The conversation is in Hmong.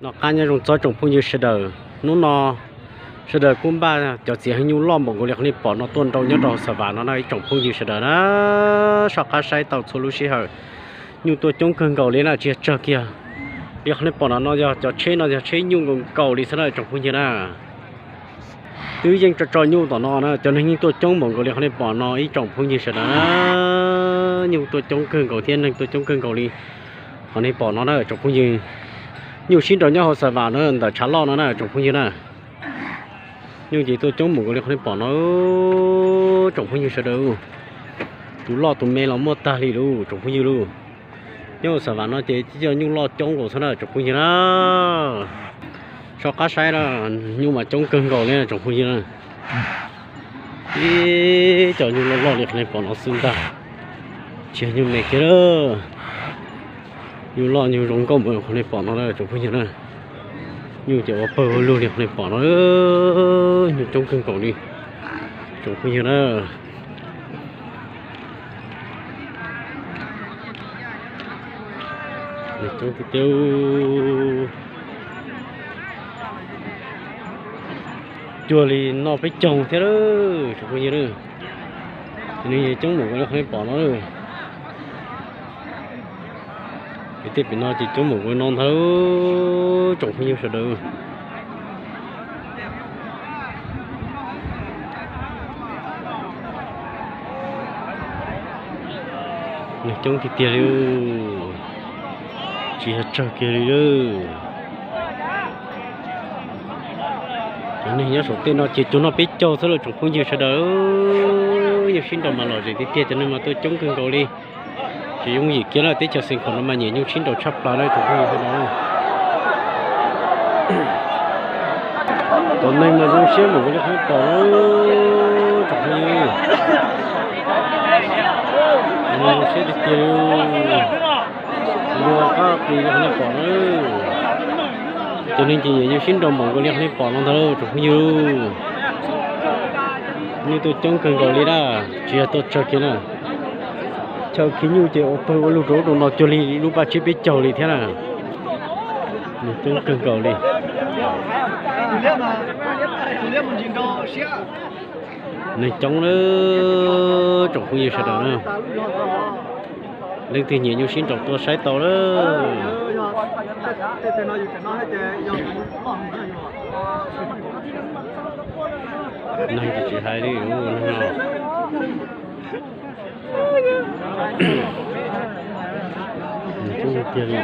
Noj qab nyob zoo txog tsoom phooj ywg sawv daws, hnub no sawv daws kuj npaj cov txiv heev nyuj loj npaum nkaus li qhov nej pom no tuaj nrau nyob rau hauv Xav Vam no na ib tsoom phooj ywg sawv daws na. Soj qab saib tau txhua lub sij hawm, nyuj tuaj coob kawg nkaus li na, tsis yog tsawg kiag li qhov nej pom no, no yog cov tsheb no yog tsheb nyuj nkaus nkaus li xwb na tsoom phooj ywg na. Twb yeej tso tso nyuj tom no na, cov neeg yeej tuaj coob npaum nkaus li qhov nej pom no ib tsoom phooj ywg sawv daws na. Nyuj tuaj coob kawg nkaus thiab neeg tuaj coob kawg nkaus li qhov nej pom no na tsoom phooj ywg. Nyuj sib nraus nyob hauv Xav Vam na ntawm tshav loj no na tsoom phooj ywg na. Nyuj ces tuaj coob npaum nkaus li qhov nej pom no tsoom phooj ywg sawv daws. Tus loj tus me los muaj tag li lauj tsoom phooj ywg lauj. Nyob hauv Xav Vam no ces cov nyuj loj coob nkaus xwb na tsoom phooj ywg na. Soj qab saib na, nyuj mas coob kawg nkaus li tsoom phooj ywg na. Ib co nyuj loj loj li qhov nej pom no xwb ntag, tsis yog nyuj me kiag lawm. Nyuj loj nyuj zoo nkauj npaum qhov nej pom no na tsoom phooj ywg na. Nyuj ces ua pawg ua lug li qhov nej pom no, nyuj coob kawg nkaus li tsoom phooj ywg na. Coob tiag tiag, cuag li noj peb caug thiab tsoom phooj ywg. Nws coob npaum nkaus li qhov nej pom no. Pem tej pem no ces coob npaum nkaus no ntag tsoom phooj ywg sawv daws. Neeg coob tiag tiag li, tsis yog tsawg kiag li lawm. Cov neeg nyob saum tej no ces cuag noj peb caug xwb lauj tsoom phooj ywg sawv daws. Nyuj sib nraus mas lom zem tiag tiag, cov neeg mas tuaj coob kawg nkaus li. Tsis yooj yim kiag na, teb chaws Xeev Khuam no mas nyiam nyuj sib nraus tshaj plaws na tsoom phooj ywg sawv daws. Cov neeg mas zoo siab npaum nkaus li qhov nej pom na tsoom phooj ywg. Zoo siab tiag tiag li, zoo qab qis li qhov nej pom na. Cov neeg ces nyiam nyuj sib nraus npaum nkaus li qhov nej pom no ntag lauj tsoom phooj ywg. Nyuj tuaj coob kawg nkaus li na, tsis yog tuaj tsawg kiag na. Chaw khi nyuj ces ua pawg ua lug rau ub rau no cuag li lub paj tsiab peb caug li thiab na. Neeg coob kawg nkaus li. Neeg coob lawm tsoom phooj ywg sawv daws na. Leej twg nyiam nyuj sib nraus tuaj saib tau lawm. Neeg tsis hais li, neeg no. Coob tiag li.